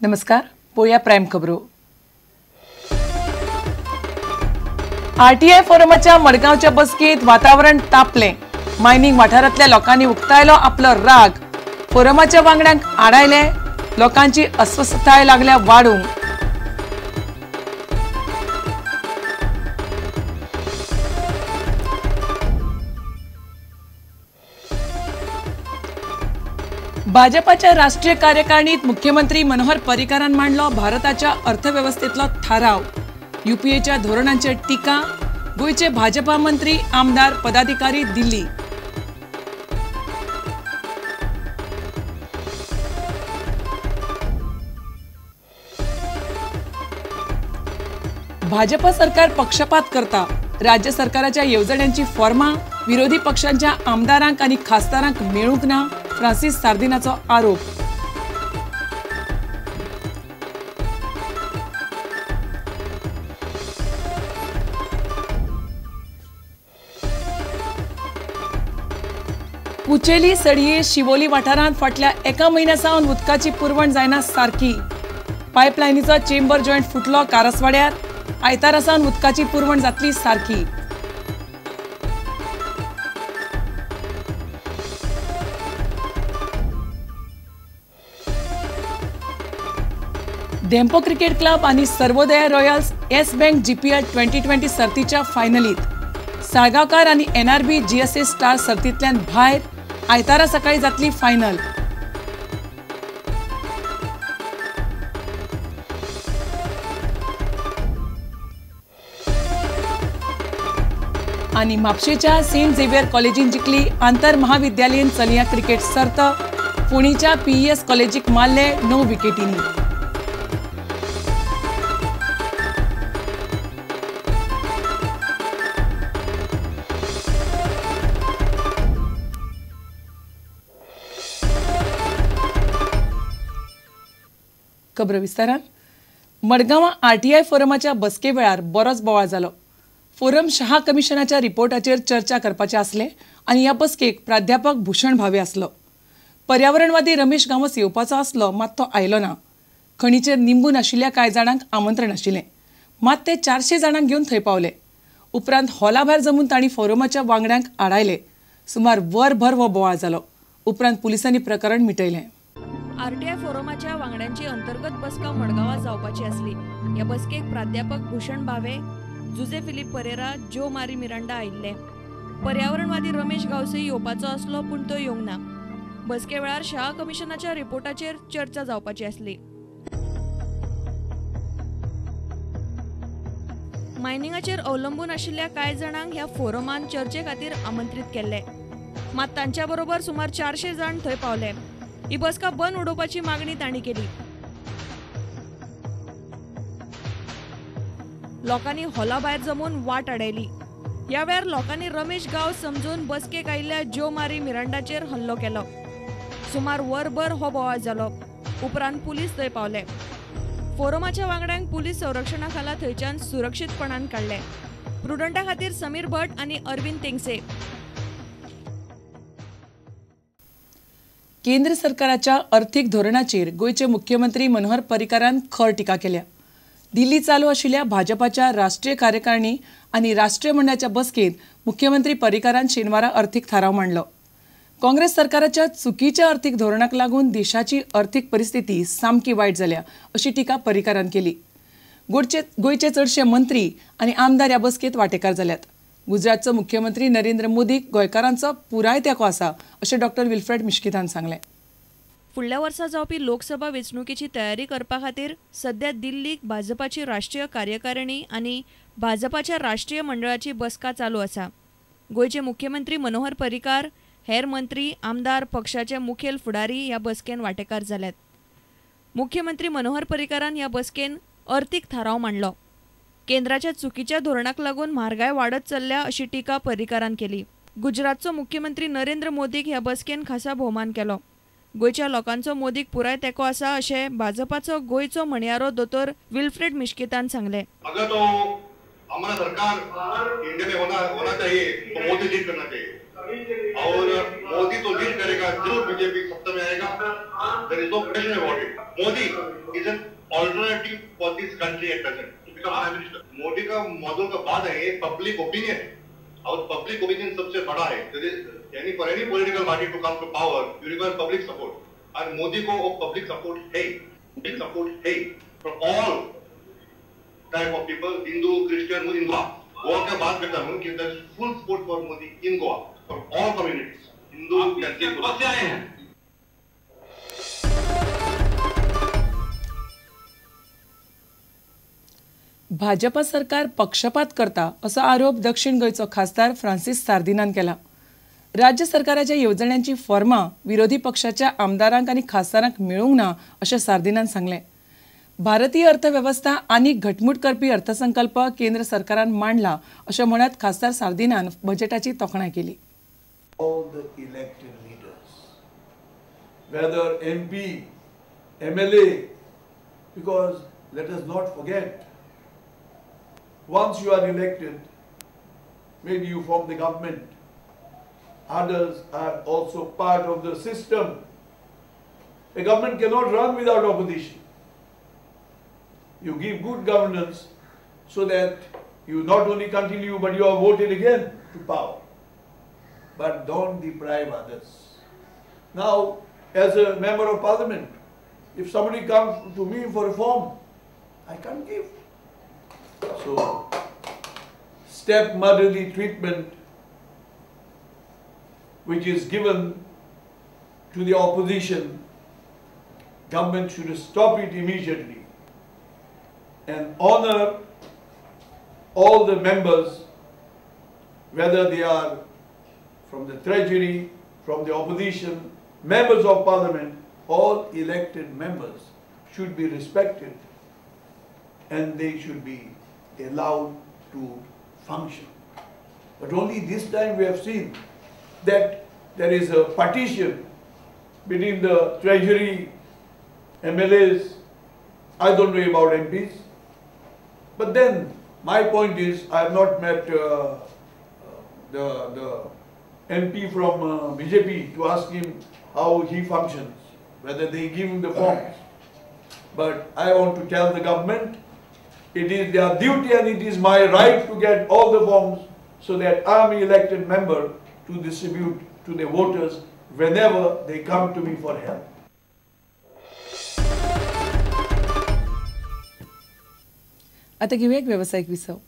नमस्कार, पोया प्राईम खबरो. आरटीआय फोरमाच्या मडगांवच्या बसकेत वातावरण तापलें. मायनिंग वाठारांतल्या लोकांनी उक्तायलो आपलो राग. फोरमाच्या वांगड्यांक आडायले. लोकांची अस्वस्थताय लागल्या वाडूंक. भाजपाच्या राष्ट्रीय कार्यकारिणीत मुख्यमंत्री मनोहर पर्रीकरान मांडलो भारताच्या अर्थवेवस्थेतलो थाराव. युपीएच्या धोरणांचेर टीका. गोंयचे भाजपा मंत्री, आमदार, पदाधिकारी दिल्ली. भाजपा सरकार पक्षपात करता. राज्य सरकाराच्या येवजण्यांची फॉर्मा विरोधी पक्षांच्या आमदारांक आनी खासदारांक मेळूंक ना, फ्रांसीस सार्दिनाचो आरोप. कुचेली सडये शिवोली वाठारांत फाटल्या एका म्हयन्या सावन उदकाची पुरवण जायना सारकी. पायपलायनीचो चेंबर जॉयंट फुटलो कारसवाड्यार. आयतारा सावन उदकाची पुरवण जातली सारकी. धेंपो क्रिकेट क्लब आनी Sarvodaya Royals Yes Bank GPL 2020 सर्तीच्या फायनलीत. साळगांवकार आनी एनआरबी जीएसए स्टार सर्तींतल्यान भायर. आयतारा सकाळी जातली फायनल. आनी म्हापशेच्या सेंट झेवियर कॉलेजीन जिखली आंतर महाविद्यालयीन चलयां क्रिकेट सर्त. पुणेच्या पीईएस कॉलेजीक मारले 9 विकेटींनी. खबर विस्तारान. मडगांवां आरटीआय फोरमाच्या बसके वेळार बरोच बोवाळ जालो. फोरम शहा कमिशनाच्या रिपोर्टाचेर चर्चा करपाचे आसले आनी ह्या बसकेक प्राध्यापक भूषण भावे आसलो. पर्यावरणवादी रमेश गांवस येवपाचो आसलो, मात तो आयलो ना. खणीचेर निंबून आशिल्ल्या कांय जाणांक आमंत्रण आशिल्लें, मात ते 400 जाणांक घेवन थंय पावले. उपरांत हॉला भायर जमून तांणी फोरमाच्या वांगड्यांक आडायले. सुमार वरभर हो बोवाळ जालो. उपरांत पुलिसांनी प्रकरण मिटयलें. आरटीआय फोरमाच्या वांगड्यांची अंतर्गत बसका मडगांवां जावपाची आसली. ह्या बसकेक प्राध्यापक भूषण भावे, जुजे फिलीप परेरा, ज्यो मारी मिरांडा आयिल्ले. पर्यावरणवादी रमेश गांवसय येवपाचो आसलो, पूण तो येवंक ना. बसके वेळार शहा कमिशनाच्या रिपोर्टाचेर चर्चा जावपाची आसली. मायनिंगाचेर अवलंबून आशिल्ल्या कांय जाणांक ह्या फोरमान चर्चे खातीर आमंत्रीत केल्ले, मात तांच्या बरोबर सुमार 400 जाण थंय पावले. ही बसका बंद उडोवपाची मागणी तांणी केली. लोकांनी हॉला भायर जमून वाट आडयली. ह्या वेळार लोकांनी रमेश गांव समजून बसकेक आयिल्ल्या ज्यो मारी मिरांडाचेर हल्लो केलो. सुमार वरभर हो बोवाळ जालो. उपरांत पुलीस थंय पावले. फोरमाच्या वांगड्यांक पुलीस संरक्षणा खाला थंयच्यान सुरक्षीतपणान काडले. प्रुडंटा खातीर समीर भट आनी अरविंद तेंगसे. केंद्र सरकाराच्या अर्थीक धोरणाचेर गोंयचे मुख्यमंत्री मनोहर पर्रीकारान खर टिका केल्या. दिल्ली चालू आशिल्ल्या भाजपाच्या राष्ट्रीय कार्यकारिणी आनी राष्ट्रीय मंडळाच्या बसकेत मुख्यमंत्री पर्रीकारान शेनवारा अर्थीक थाराव मांडलो. काँग्रेस सरकाराच्या चुकीच्या अर्थीक धोरणाक लागून देशाची अर्थीक परिस्थिती सामकी वायट जाल्या, अशी टिका पर्रीकारान केली. गोंयचे चडशे मंत्री आनी आमदार ह्या बसकेत वांटेकार जाल्यात. गुजरातचो मुख्यमंत्री नरेंद्र मोदीक गोंयकारांचो पुराय तेंको आसा, अशें डॉक्टर विल्फ्रेड मिश्कितान सांगलें. फुडल्या वर्सा जावपी लोकसभा वेंचणुकेची तयारी करपा खातीर सध्या दिल्लीक भाजपाची राष्ट्रीय कार्यकारिणी आनी भाजपाच्या राष्ट्रीय मंडळाची बसका चालू आसा. गोंयचे मुख्यमंत्री मनोहर पर्रीकार, हेर मंत्री, आमदार, पक्षाचे मुखेल फुडारी ह्या बसकेन वांटेकार जाल्यात. मुख्यमंत्री मनोहर पर्रीकारान ह्या बसकेन अर्थीक थाराव मांडलो. केंद्राच्या चुकीच्या धोरणाक लागून म्हारगाय वाडत चल्ल्या, अशी टिका पर्रीकारान केली. गुजरातचो मुख्यमंत्री नरेंद्र मोदीक ह्या बसकेन खासा भोवमान केलो. गोंयच्या लोकांचो मोदीक पुराय तेंको आसा, अशें भाजपाचो गोंयचो म्हणयारो दोतोर विल्फ्रेड मिश्कितान सांगलें. अगर तो हमारा सरकार इंडिया में होना चाहिए तो मोदी लीड करना चाहिए और मोदी तो लीड करेगा, जरूर बीजेपी सत्ता में आएगा। There is no question about it. Modi is an alternative for this country at present to become Prime Minister. Modi का मॉडल का बात है, ये पब्लिक ओपिनियन है और पब्लिक ओपिनियन सबसे बड़ा है। यानी for any political party to come to power you require public support, और मोदी को वो public support है, public support है from all type of people, Hindu, Christian, in Goa. Goa का बात करता हूँ कि there is full support for Modi in Goa for all communities, Hindu, Catholic. आए हैं। भाजपा सरकार पक्षपात करता असो आरोप दक्षिण गोंयचो खासदार फ्रांसीस सार्दिनान केला। राज्य सरकाराच्या येवजण्यांची फॉर्मां विरोधी पक्षाच्या आमदारांक आनी खासदारांक मेळूंक ना अशें सार्दिनान सांगलें। भारतीय अर्थवेवस्था आनी घटमूट करपी अर्थसंकल्प केंद्र सरकारान मांडला अशें म्हणत खासदार सार्दिनान बजेटाची तोखणाय केली। All the elected leaders, whether MP, MLA, because let us not forget, once you are elected, maybe you form the government, others are also part of the system. A government cannot run without opposition. You give good governance so that you not only continue, but you are voted again to power. But don't deprive others. Now, as a member of parliament, if somebody comes to me for a form, I can't give. So, stepmotherly treatment which is given to the opposition, government should stop it immediately and honor all the members, whether they are from the treasury, from the opposition, members of parliament, all elected members should be respected and they should be allowed to function. But only this time we have seen that there is a partition between the treasury, MLAs, I don't know about MPs. But then my point is, I have not met the MP from BJP to ask him how he functions, whether they give him the forms. But I want to tell the government, it is their duty and it is my right to get all the forms so that I am an elected member to distribute to the voters whenever they come to me for help. आता घेऊया एक व्यावसायिक विसव।